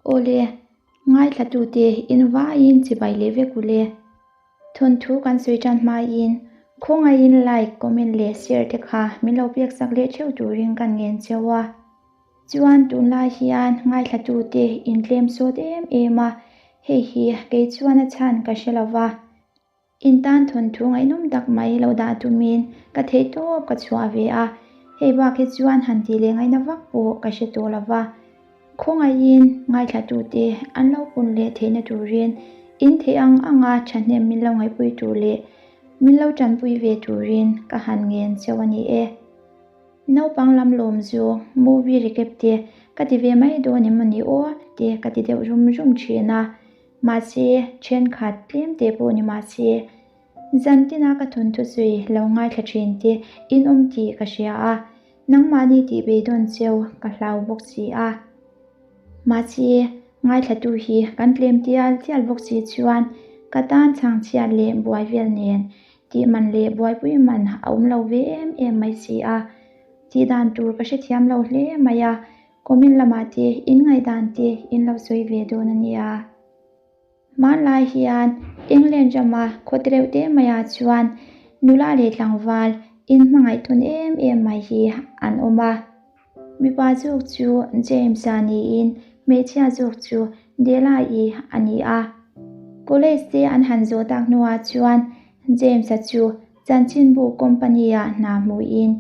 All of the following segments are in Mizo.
Awle, ngaithlatute in vaiin chibai leh vek ule. Thawnthu kan sawi tan hmain khawngaihin like, comment leh share te kha min lo pek sak leh theuh turin kan ngen cheu a. Chuan tunlai hian ngaithlatute in tlem sawt em em a, hei hi kei chuan a chhan ka hre lova. In tan thawnthu ngaihnawm tak mai lo dah tumin ka theih tawp ka chhuah ve a, hei bak hi chuan han tih leh ngaihna vak pawh ka hre tawh lova. Khawngaihin ngaithlatute an lo pun leh theihna turin in theih ang anga thahnem min lo ngaihpui tur leh min lo tanpui ve turin ka han ngen cheu a ni e. Naupang lam lawm chu movie recap te ka ti ve mai dawn em ni aw te ka ti deuh rum rum thin a, mahse thenkhat tlem te pawh ni mahse zan tina ka thawnthu sawi lo ngaithla thin te in awm tih ka hria a. Nangmahni tih beidawn cheu ka hlau bawk si a. Mahse, ngaithlatu hi kan tlem tial tial bawk si chuan ka tan chhangchhiat leh buai vel nen tih man leh buaipui man a awm lo ve em em mai si a. Tih dan tur ka hrethiam lo hle mai a, comment lamah te in ngaihdan te in lo sawi ve dawn a nia. Hmanlai hian England rama khawt reuh te maiah chuan nula leh tlangval inhmangaih tawn em em mai hi an awm a. Mipa zawk chu James-a niin hmeichhia zawk chu Della-i a ni a. College te an han zawh tak hnuah chuan James-a chu chanchinbu company-ah hna hmuhin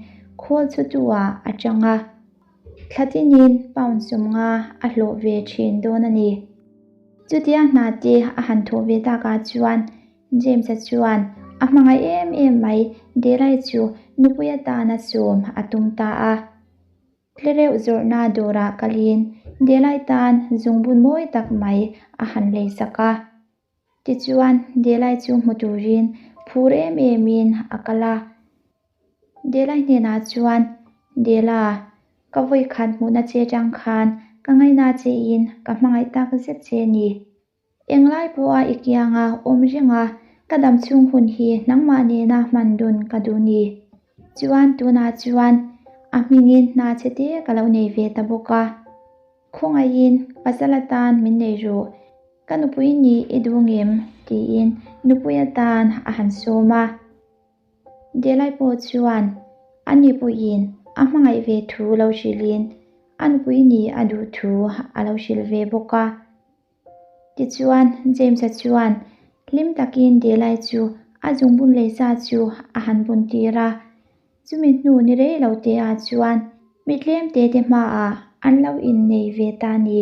khawl chhutu-ah a tang a. Thla tinin pound 50 a hlawh ve thin dawn a ni. Chutia hna te a han thawh ve takah chuan James-a chuan a hmangaih em em mai Delai chu nupui atana sawm a tum ta a. Tlereuh zawrhna dawrah kalin Delai tan zungbun mawi tak mai a han leisak a. Tichuan, Delai chu hmu turin phur em emin a kal a. Delai hnenah chuan, Dela, ka vawikhat hmuhna che atang khan ka ngaihna chein ka hmangaih tak zet che ni. Englai pawha i kianga awm renga ka dam chhung hun hi nangmah nena hman dun ka duh ni. Chuan tunah chuan a hmingin hna che te ka lo nei ve ta bawk a. Khawngaihin pasal atan min nei ru, ka nupui nih i duh ngem? tiin nupui atan a han sawm a. Delai pawh chuan a nipuiin a hmangaih ve thu lo hrilhin a nupui nih a duh thu a lo hrilh ve bawk a. Tichuan James-a chuan hlim takin Delai chu a zungbun leisa chu a han bun tir a. Chumi hnu ni rei lo te ah chuan mi tlem te te hmaah an lo innei ve ta ni.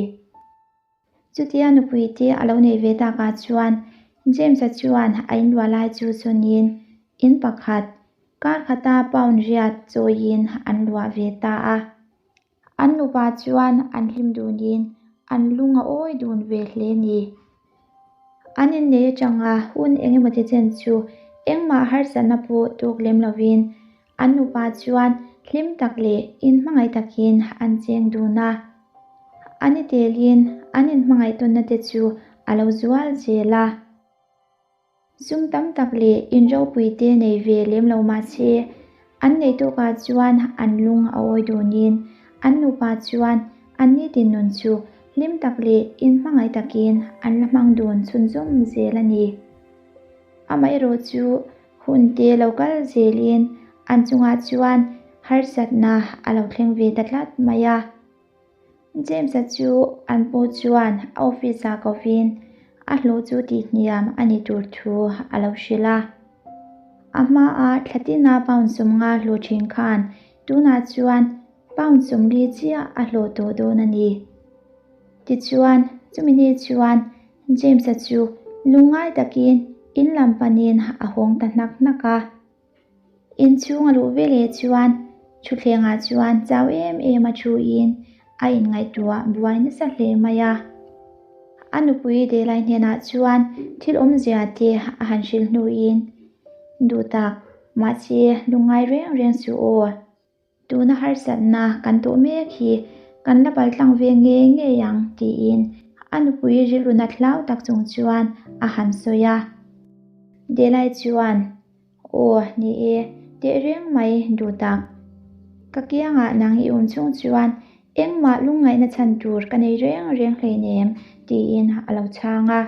Chutia nupui te a lo nei ve takah chuan James-a chuan a inluah lai chu chawnin in pakhat kar khata pound riat chawiin an luah ve ta a. An nupa chuan an hlim dunin an lung a awi dun ve hle ni. An innei atanga hun engemaw ti chen chu engmah harsatna pawh tawk lem lovin an nupa chuan hlim tak leh inhmangaih takin an cheng dun a. An i telin an inhmangaih tawnna te chu a lo zual zel a. Sum tam tak leh in ropui te nei ve lem lo mah se, an neih tawkah chuan an lung a awi dunin an nupa chuan an nitin nun chu hlim tak leh inhmangaih takin an la hmang dun chhunzawm zel a ni. Amaherawh chu hun te lo kal zelin an chungah chuan harsatna a lo thleng ve ta tlat mai a. James-a chu an pu chuan a office-ah kovin a hlawh chu tihhniam a ni tur thu a lo hrilh a. A hmaah thla tina pound 50 hlawh thin khan tunah chuan pound 40 chiah a hlawh tawh dawn a ni. Tichuan, chumi ni chuan James-a chu lungngai takin in lam panin a hawng ta hnak hnak a. Inchhung a luh veleh chuan thutthlengah chuan chau em em a thuin a inngaihtuah buai nasa hle mai a. A nupui Delai hnenah chuan thil awmzia te a han hrilh hnuin, Duh tak, mahse lungngai reng reng suh aw. Tuna harsatna kan tawh mek hi kan la paltlang ve ngei ngei ang tiin a nupui rilru nat hlau tak chung chuan a han sawi a. Delai chuan, Aw, ni e, tehreng mai duh tak. Ka kiangah nang i awm chung chuan Engmah lungngaihna chhan tur ka nei reng reng hleinem, tiin a lo chhang a.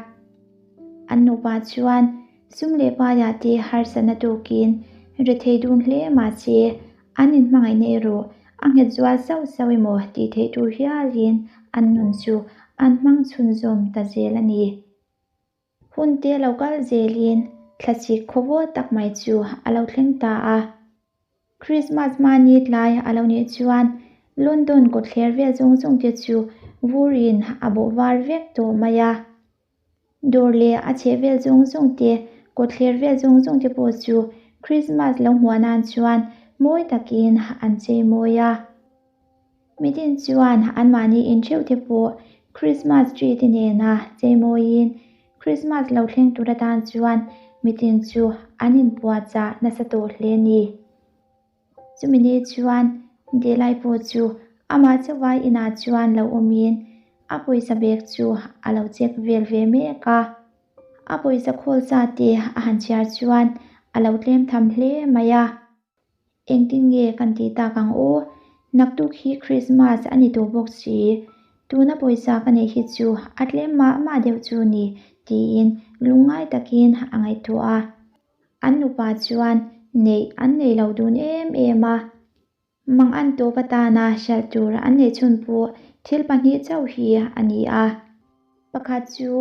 An nupa chuan sum leh paiah te harsatna tukin rethei dun hle mahse an inhmangaihna erawh a nghet zual sauh sauh emaw tih theih tur hialin an nun chu an hmang chhunzawm ta zel a ni. Hun te lo kal zelin thlasik khawvawl tak mai chu a lo thleng ta a. Krismas hmani tlai a lo nih chuan London kawtthler vel zawng zawng te chu vurin a bawh var vek tawh mai a. Dawr leh a chheh vel zawng zawng te, kawtthler vel zawng zawng te pawh chu Krismas lo hmuah nan chuan mawi takin an chei mawi a. Mitin chuan anmahni intheuh te pawh Krismas tree te nena chei mawiin Krismas lo thleng tur atan chuan mitin chu an inpuahchah nasa tawh hle a ni. Chumi ni chuan Delai pawh chu amah chauha inah chuan lo awmin a pawisa bag chu a lo check vel ve mek a. A pawisa khawl sa te a han chhiar chuan a lo tlem tham hle mai a. Engtin nge kan tih tak ang aw? Naktuk hi Christmas a ni tawh bawk si. Tuna pawisa ka neih hi chu a tlem mah mah deuh chu ni, tiin lungngai takin a ngaihtuah a. An nupa chuan neih an nei lo dun em em a. Mang an tawp atana hralh tur an neih chhun pawh thil pahnih chauh hi a ni a. Pakhat chu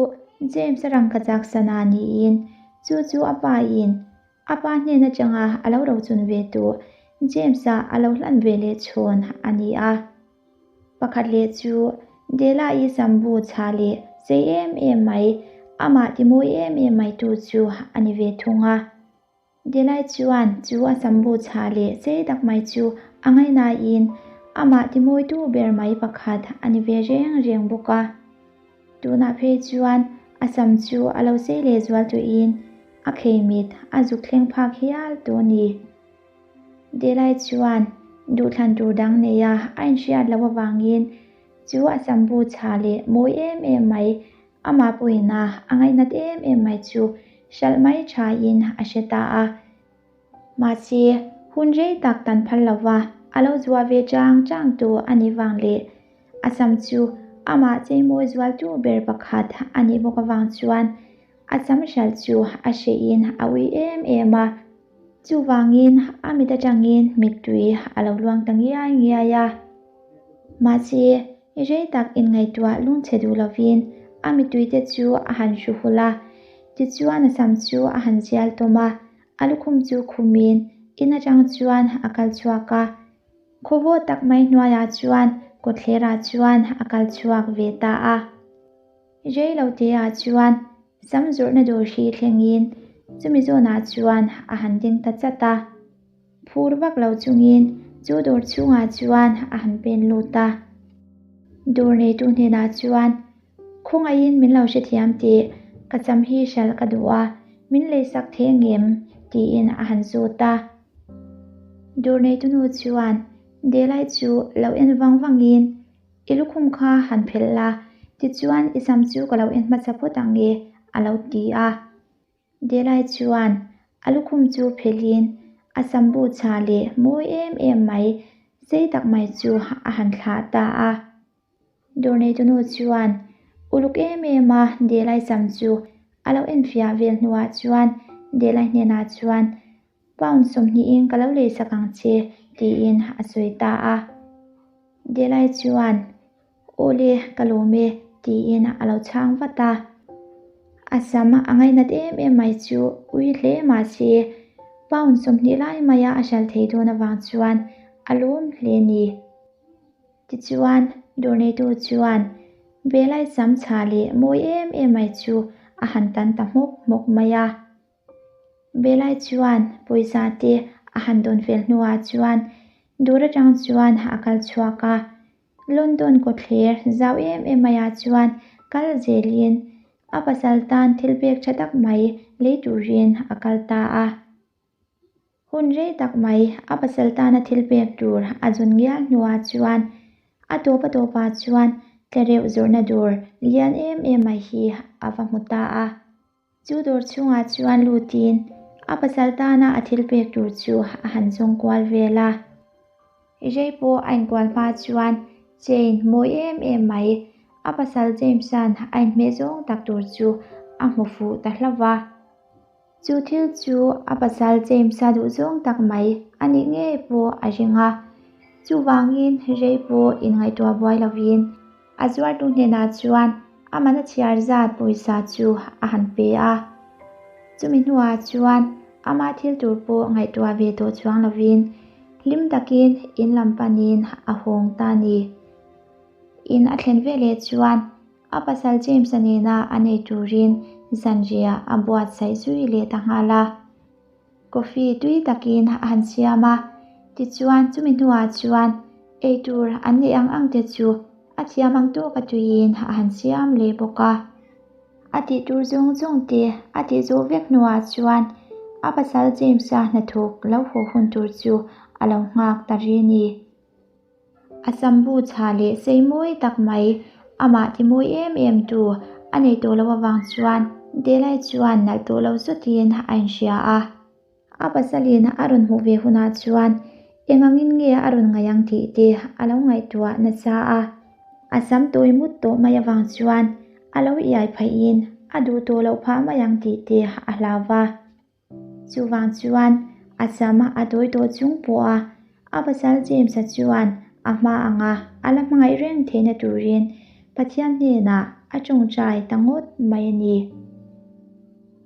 James-a rangkachak sana niin chu chu a pain A pa hnen atanga a lo rochun ve tawh James-a a lo hlan ve leh chhawn a ni a. Pakhat leh chu Dela-i sambu chhah leh sei em em mai, amah timawi em em mai tu chu a ni ve thung a. Dela-i chuan chu a sambu chhah leh sei tak mai chu a ngaihnain amah timawitu ber mai pakhat a ni ve reng reng bawk a. Tunah phei chuan a sam chu a lo sei leh zual tuihin a khei mit a zuk thleng phak hial tawh a ni. Delai chuan duhthlan tur dang neia a inhriat loh avangin chu a sam bu chhah leh mawi em em mai, amah pawhin a a ngaihnat em em mai chu hralh mai thain a hre ta a. Mahse, hun rei tak tan phal lova a lo zuah ve chang chang tu a nih vang leh a sam chu amah cheimawi zualtu ber pakhat a nih bawk avang chuan a sam hralh chu a hrehin a ui em em a. Chuvangin a mit atangin mittui a lo luang ta ngiai ngiai a. Mahse, rei tak inngaihtuah lungchhe duh lovin a mittuite chu a han hru hulh a, tichuan a sam chu a han zial tawm a, A lukhum chu khumin in atang chuan a kal chhuak a, khawvaw tak mai hnuaiah chuan kawtthlerah chuan a kal chhuak ve ta a. Rei lo teah chuan sam zawrhna dawr hi thlengin chumi zawnah chuan a han ding ta chat a. Phur vak lo chungin chu dawr chhungah chuan a han pen lut a. Dawr neitu hnenah chuan Khawngaihin min lo hrethiam tih ka cham hi hralh ka duh a, min leisak thei angem? tiin a han zawt a. Dawr neitunu chuan Delai chu lo en vang vangin, I lukhum kha han phelh la, tichuan i sam chu ka lo en hmasa phawt ang e, a lo ti a. Delai chuan a lukhum chu phelhin a sambu chhah leh mawi em em mai, sei tak mai chu a han thlah ta a. Dawr neitunu chuan uluk em em a Delai sam chu a lo enfiah vel hnuah chuan Delai hnenah chuan Pound sawmhnihin ka lo leisak ang che tiin a sawi ta a. Delai chuan Awle ka lawm e tiin a lo chhang vat a. A sam a ngainat em em mai chu ui hle mahse pound 20 lai maia a hral thei dawn avang chuan a lawm hle ni. Tichuan dawr neitu chuan Belai sam chhah leh mawi em em mai chu a han tan ta hmawk hmawk mai a. Belai chuan pawisa te a han dawn fel hnuah chuan dawr atang chuan a kal chhuak a. London kawtthler zau em em maiah chuan kal zelin a pasal tan thil pek tha tak mai lei turin a kal ta a. Hun rei tak mai a pasal tana thil pek tur a zun ngial hnuah chuan a tawp a tawpah chuan tlereuh zawrhna dawr lian em em mai hi a va hmu ta a. Chu dawr chhungah chuan lutin a pasal tana a thil pek tur chu a han zawng kual vel a. Rei pawh a inkual hma chuan Chain mawi em em mai a pasal James-a'n a inhmeh zawng tak tur chu a hmu fuh ta hlauh va. Chu thil chu a pasal James-a duhzawng tak mai a nih ngei pawh a ring a, chuvangin rei pawh inngaihtuah buai lovin a zuartu hnenah chuan a mana chhiar zat pawisa chu a han pe a. Chumi hnuah chuan ama thil tur pawh ngaihtuah ve tawh chuang lovin hlim takin in lam panin a hawng ta a ni. In a thlen veleh chuan A pasal James-a nena a nei turin zanriah a buatsaih zui leh ta nghal a. Coffee tui takin a han siam a, tichuan chumi hnuah chuan eitur an neih ang ang te chu a thiam ang tawka tuiin a han siam leh bawk a. A tih tur zawng zawng te a tih zawh vek hnuah chuan a pasal James-a hnathawk lo haw hun tur chu a lo nghak ta ri a ni. A sambu chha leh sei mawi tak mai, amah ti mawi em em tu a nei tawh loh avang chuan Delai chuan nalh tawh lo zawtin a inhria a. A pasalin a rawn hmuh ve hunah chuan eng angin nge a rawn ngaih ang tih te a lo ngaihtuah nasa a. A sam tawi mut tawh mai avang chuan a lo iai phaihin a duh tawh loh phah mai ang tih te a hlau va. Chuvang chuan a sam a tawi tawh chung pawha a pasal James-a chuan a hma anga a la hmangaih reng theihna turin Pathian hnenah a tawngtai ta ngawt mai a ni.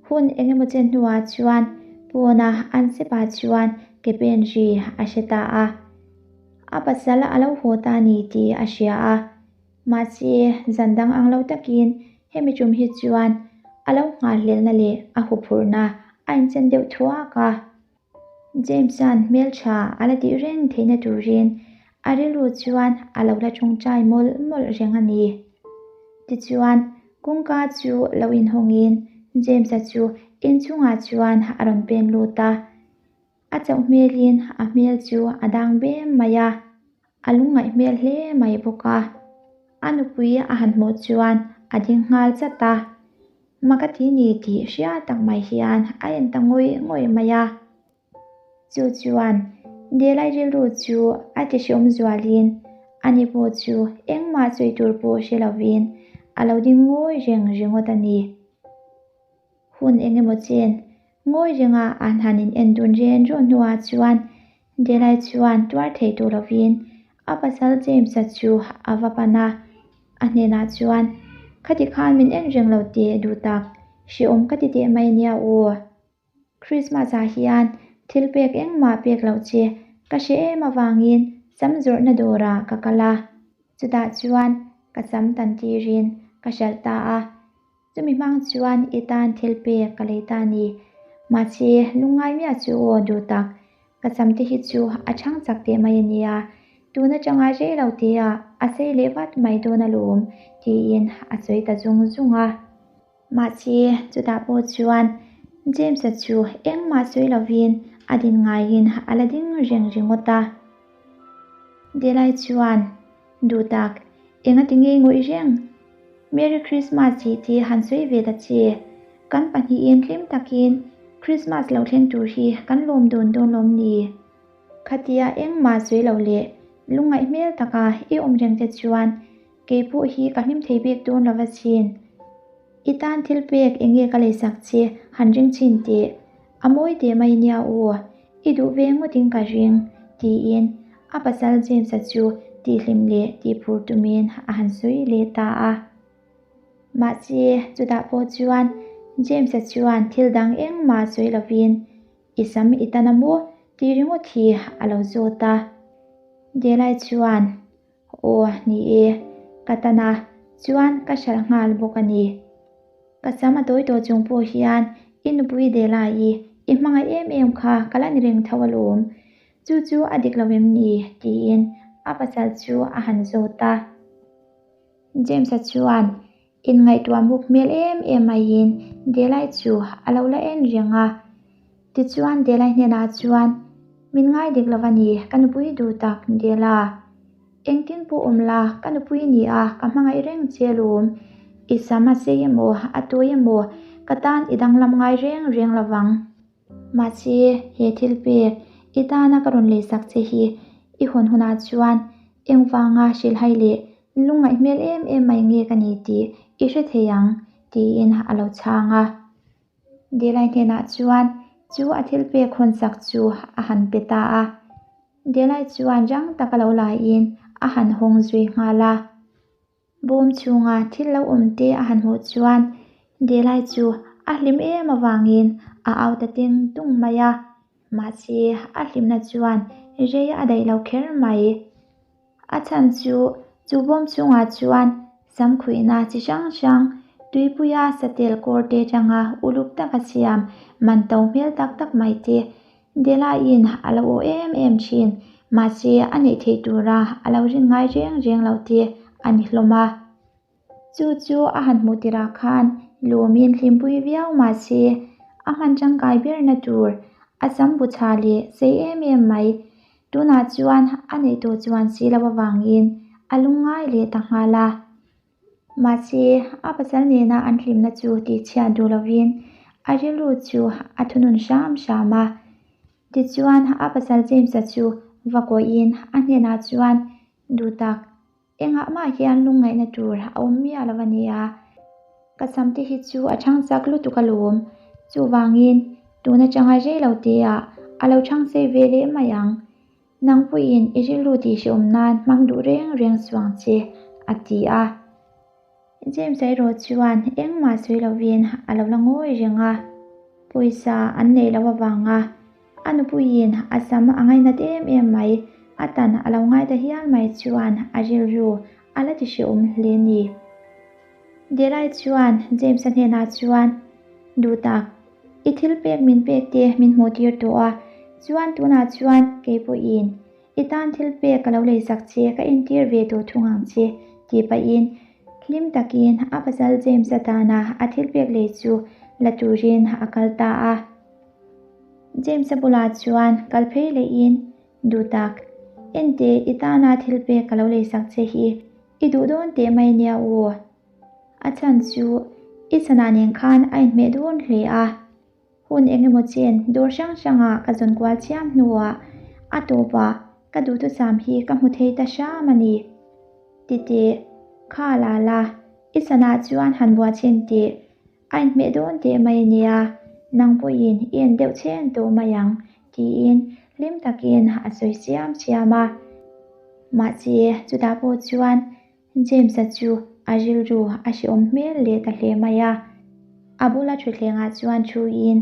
Hun eng emaw chen hnuah chuan pawna an sepa chuan ke pen ri a hre ta a. A pasal a lo haw ta ni tih a hria a. Mahse, zan dang ang lo takin hemi tum hi chuan a lo nghahhlelna leh a huphurhna a inchen deuh thuak a. James-a'n hmeltha a la tih reng theihna turin a rilru chuan a lo la tawngtai mawlh mawlh reng a ni. Tichuan, kawngka chu lo inhawngin James-a chu inchungah chuan a rawn pen lut a. A chauh hmelin a hmel chu a dang bem mai a. A lungngaih hmel hle mai bawk a, a nupui a han hmuh chuan a ding nghal chat a, Maka ti ni tih hria tak mai hian a en ta ngawih ngawih mai a. Chu chuan Delai rilru chu a ti hreawm zualin ani pawh chu engmah sawi tur pawh hre lovin a lo ding ngawi reng ringawt a ni. Hun eng emaw chen ngawi renga an han in en dun ren rawh hnuah chuan Delai chuan tuar thei tawh lovin a pasal James-a chu a va pan a, a hnenah chuan, Khati khan min en reng lo teh duh tak, hrehawm ka ti teh mai nia aw. Christmas-ah hian thil pek engmah pek loh che ka hre em avangin sam zawrhna dawrah ka kal a, chutah chuan ka sam tan tirin ka hralh ta a. Chumi hmang chuan i tan thil pek ka lei ta ni. Mahse, lungngai miah chu aw duh tak, ka sam te hi chu a chhang chak teh mai a nia, tun atanga rei lo tia a sei leh vat mai dawn alawm, tiin a sawi ta zung zung a. Mahse, chutah pawh chuan James-a chu engmah sawi lovin a din ngaiin a la ding reng ringawt a. Delai chuan, Duh tak, engati nge ngawih reng? Merry Christmas tih te han sawi ve ta che. Kan pahnihin hlim takin Christmas lo thleng tur hi kan lawm dawn dawn lawm ni? Khatia engmah sawi lo leh lungngaih hmel taka i awm reng te chuan kei pawh hi ka hlim thei bik dawn lova chin. I tan thil pek eng nge ka leisak che han ring chin teh. A mawi teh mai nia aw, i duh ve ngawtin ka ring, tiin a pasal James-a chu tihhlim leh tihphur tumin a han sawi leh ta a. Mahse, chutah pawh chuan James-a chuan thil dang engmah sawi lovin, I sam i tan a maw? tih ringawt hi a lo zawt a. Delai chuan, Aw, ni e, ka tan a, chuan ka hralh nghal bawk a ni. Ka sam a tawi tawh chung pawh hian i nupui Dela-i i hmangaih em em kha ka la ni reng tho alawm. Chu chu a dik lo em ni? tiin a pasal chu a han zawt a. James-a chuan inngaihtuah muk hmel em em maiin Dela-i chu a lo la en reng a. Tichuan Dela-i hnenah chuan, Min ngai dik lo a ni, ka nupui duh tak Dela. Engtin pawh awm la, ka nupui ni a, ka hmangaih reng che alawm. I sam a sei emaw, a tawi emaw, ka tan i danglam ngai reng reng lo vang. Mahse, he thil pek, i tana ka rawn leisak che hi i hawn hunah chuan Engvanga hrilhhai leh lungngaih hmel em em mai nge ka ni tih i hre thei ang, tiin a lo chhang a. Delai hnenah chuan chu a thil pek hawnsak chu a han pe ta a. Delai chuan rang taka lo laiin a han hawng zui nghal a. Bawm chhunga thil lo awm te a han hmuh chuan Delai chu a hlim em avangin a au ta teng tung mai a. Mahse a hlimna chuan rei a daih lo kher mai. A chhan chu chu bawm chhungah chuan samkhuihna chi hrang hrang tuipuia satel kawr te atanga uluk taka siam man to hmel tak tak mai te Delaiin a lo aw em em thin. Mahse a neih theih tura a lo rin ngai reng reng lo te a ni hlawm a. Chu chu a han hmuh tirah khan lawmin hlimpui viau mahse a hman tangkai berna tur a sam bu chha leh sei em em mai. Tunah chuan a neih tawh chuan si lo avangin a lungngai leh ta nghal a. Mahse a pasal nena an hlimna chu tihchhiat duh lovin a rilru chu a thunun hram hram a. Tichuan a pasal James-a chu va kawihin a hnenah chuan duh tak Engah mah hian lungngaihna tur a awm miah lo a nia. Ka sam te hi chu a chhang chak lutuk alawm. Chuvangin tun atanga rei lo teah a lo chhang sei ve leh mai ang. Nang pawhin i rilru tih hrehawm nan hmang duh reng reng suang che, a ti a. James erawh chuan engmah sawi lovin a lo la ngawi reng a. Pawisa an neih loh avanga a nupuiin a sam a ngainat em em mai, a tan a lo ngai ta hial mai chuan a rilru a la ti hrehawm hle ni. Delai chuan James-a hnenah chuan, Duh tak, i thil pek min pek te min hmuh tir tawh a, chuan tunah chuan kei pawhin I tan thil pek ka lo leisak che, ka entir ve tawh thung ang che, tih pahin hlim takin a pasal James-a tana a thil pek lei chu la turin a kal ta a. James-a bulah chuan kal phei lehin, Duh tak, ente i tana thil pek ka lo leisak che hi i duh dawn teh mai nia u. A chhan chu i sana nen khan a inhmeh dawn hle a. Hun eng emaw chen dawr hrang hranga ka zawn kual chiam hnuah a tawpah ka duhthusam hi ka hmu thei ta hram a ni. Titeh, kha la la, i sanah chuan han buah chhin teh, a inhmeh dawn teh mai a nia, nang pawhin i en deuh chhen tawh mai ang, tiin hlim takin a sawi siam siam a. Mahse, chutah pawh chuan James-a chu a rilru a hrehawm hmel leh ta hle mai a. A bula thutthlengah chuan thuin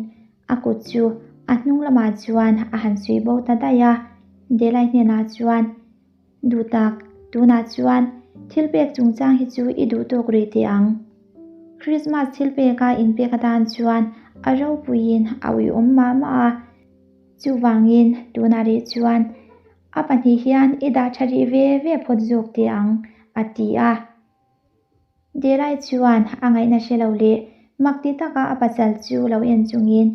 a kut chu a hnung lamah chuan a han suih bo ta daih a. Delai hnenah chuan, Duh tak, tunah chuan thil pek chungchang hi chu i duh tawk rih teh ang. Christmas thil peka inpek atan chuan a ropuiin a uiawm mah mah a. Chuvangin tunah rih chuan A pahnih hian i dah tha rih ve ve phawt zawk teh ang, a ti a. Delai chuan a ngaihna hre lo leh mak ti taka a pasal chu lo en chungin,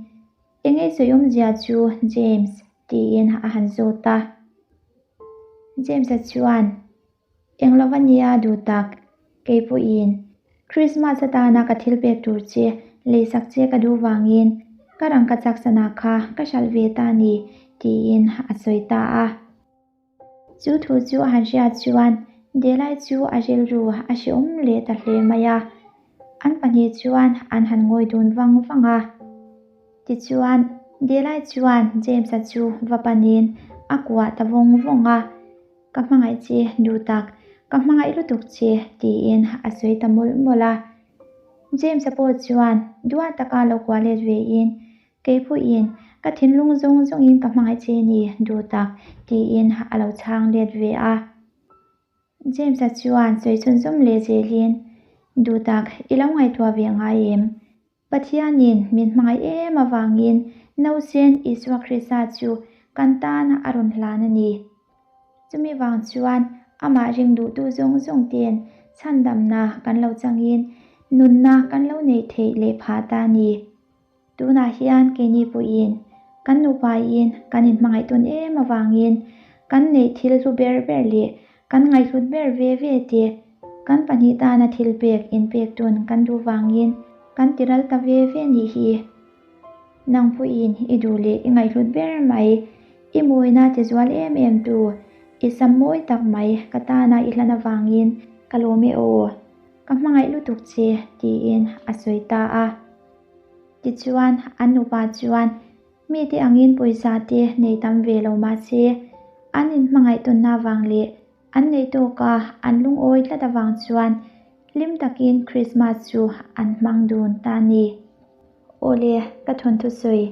Eng ei sawi awmzia chu James? tiin a han zawt a. James-a chuan, Eng lo va nia duh tak, kei pawhin Christmas atana ka thil pek tur che leisak che ka duh vangin ka rangka chak sana kha ka hralh ve ta ni, tiin a sawi ta a. Chu thu chu a han hriat chuan Delai chu a rilru a hrehawm leh ta hle mai a. An pahnih chuan an han ngawi dun vang vang a. Tichuan, Delai chuan James-a chu va panin a kuah ta vawng vawng a. Ka hmangaih che duh tak, ka hmangaih lutuk che, tiin a sawi ta mawlh mawlh a. James-a pawh chuan duah taka lo kuah let vein, Kei pawhin ka thinlung zawng zawngin ka hmangaih che ni duh tak, tiin a lo chhang let ve a. James-a chuan sawi chhunzawm leh zelin, Duh tak, i lo ngaihtuah ve ngai em? Pathianin min hmangaih em avangin Nausen Isua Krista chu kan tan a rawn hlan a ni. Chumi vang chuan amah ring duhtu zawng zawng ten chhandamna kan lo changin nunna kan lo neih theih leh phah ta a ni. Tunah hian keini pawhin kan nupain kan inhmangaih tawn em avangin kan neih thil hlu ber ber leh kan ngaihhlut ber ve ve te kan pahnih tana thil pek inpek tun kan duh vangin kan tiral ta ve ve nih hi. Nang pawhin i duh leh i ngaihhlut ber mai, i mawina ti zual em em tu. I sam mawi tak mai ka tana i hlan avangin ka lawm e aw, ka hmangaih lutuk che tiin a sawi ta a. Tichuan an nupa chuan mite angin pawisa te nei tam ve lo mahse an inhmangaih tawnna avang leh an neih tawka an lungawi tlat avang chuan hlim takin Krismas chu an hmang dun ta a ni. Awle, ka thawnthu sawi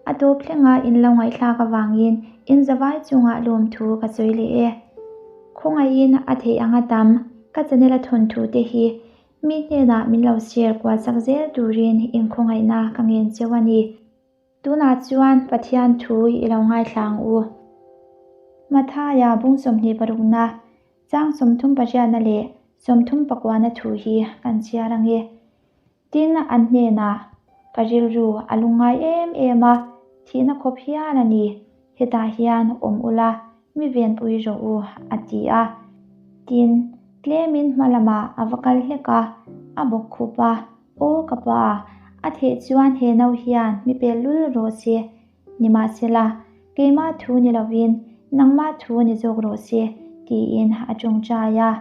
a tawp thlenga in lo ngaihthlak avangin in zavai chungah lawmthu ka sawi leh e. Khawngaihin a theih anga tam ka channel a thawnthu te hi mi hnenah min lo share kual chak zel turin in khawngaihna ka ngen cheu a ni. Tunah chuan Pathian thu i lo ngaithla ang u. Mathaia bung 26na chang 38na leh 39na thu hi kan chhiar ang e. Tin, an hnenah, Ka rilru a lungngai em em a, thihna khawp hial a ni, hetah hian awm ula, mi venpui rawh u, a ti a. Tin, tlemin hma lamah a va kal hlek a, a bawk khup a, Aw ka pa, a theih chuan he no hian mi pel lul rawh se, nimahsela, keimah thu ni lovin nangmah thu ni zawk rawh se, tiin a tawngtai a.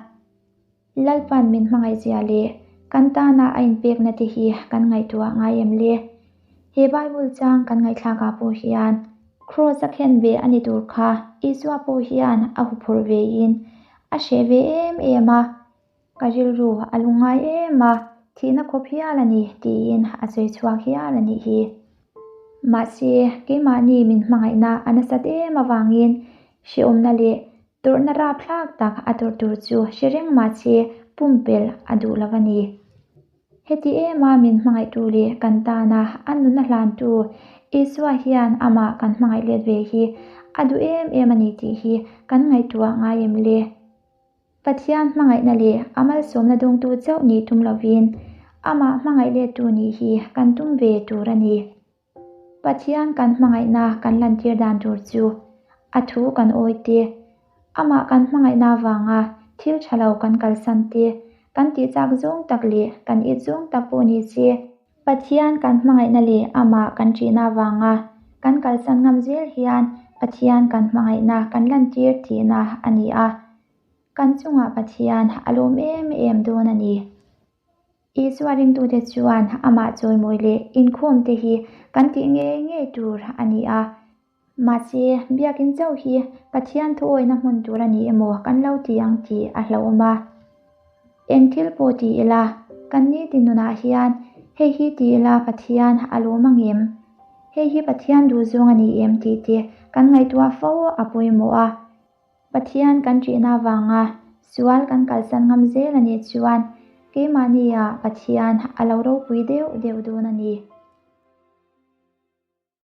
Lalpan min hmangaihzia leh kan tana a inpekna te hi kan ngaihtuah ngai em le? He Bible chang kan ngaihthlakah pawh hian Kraws a khen ve a ni tur kha Isua pawh hian a huphurh vein a hreh ve em em a, ka rilru a lungngai em a, thihna khawp hial a ni tiin a sawi chhuak hial a nih hi. Mahse, keimahni min hmangaihna a nasat em avangin hrehawmna leh Tawrhna rapthlak tak a tawrh tur chu hre reng mahse pumpelh a duh lo a ni. Heti ema min hmangaihtu leh kan tana a nunna hlantu Isua hian amah kan hmangaih let ve hi a duh em em a ni tih hi kan ngaihtuah ngai em le? Pathian hmangaihna leh a malsawmna dawngtu chauh nih tum lovin amah hmangaih lettu nih hi kan tum ve tur a ni. Pathian kan hmangaihna kan lantir dan tur chu a thu kan awi te, amah kan hmangaihna avanga thil tha lo kan kalsan te, kan tih chak zawng tak leh kan it zawng tak pawh ni se, Pathian kan hmangaihna leh amah kan ṭihna avanga kan kalsan ngam zel hian Pathian kan hmangaihna kan lantir tihna a ni a, kan chungah Pathian a lawm em em dawn a ni. Isua ringtute chuan amah chawimawi leh inkhawmte hi kan tih ngei ngei tur a ni a. Mahse, biakin chauh hi Pathian thuawihna hmun tur a ni emaw kan lo ti ang tih a hlauhawm a. Eng thil pawh ti ila, kan nitin nunah hian hei hi ti ila Pathian a lawm ang em? Hei hi Pathian duhzawng a ni em tih te kan ngaihtuah fo a pawimawh a. Pathian kan ṭihna avanga sual kan kalsan ngam zel a nih chuan keimahnia Pathian a lo ropui deuh deuh dawn a ni.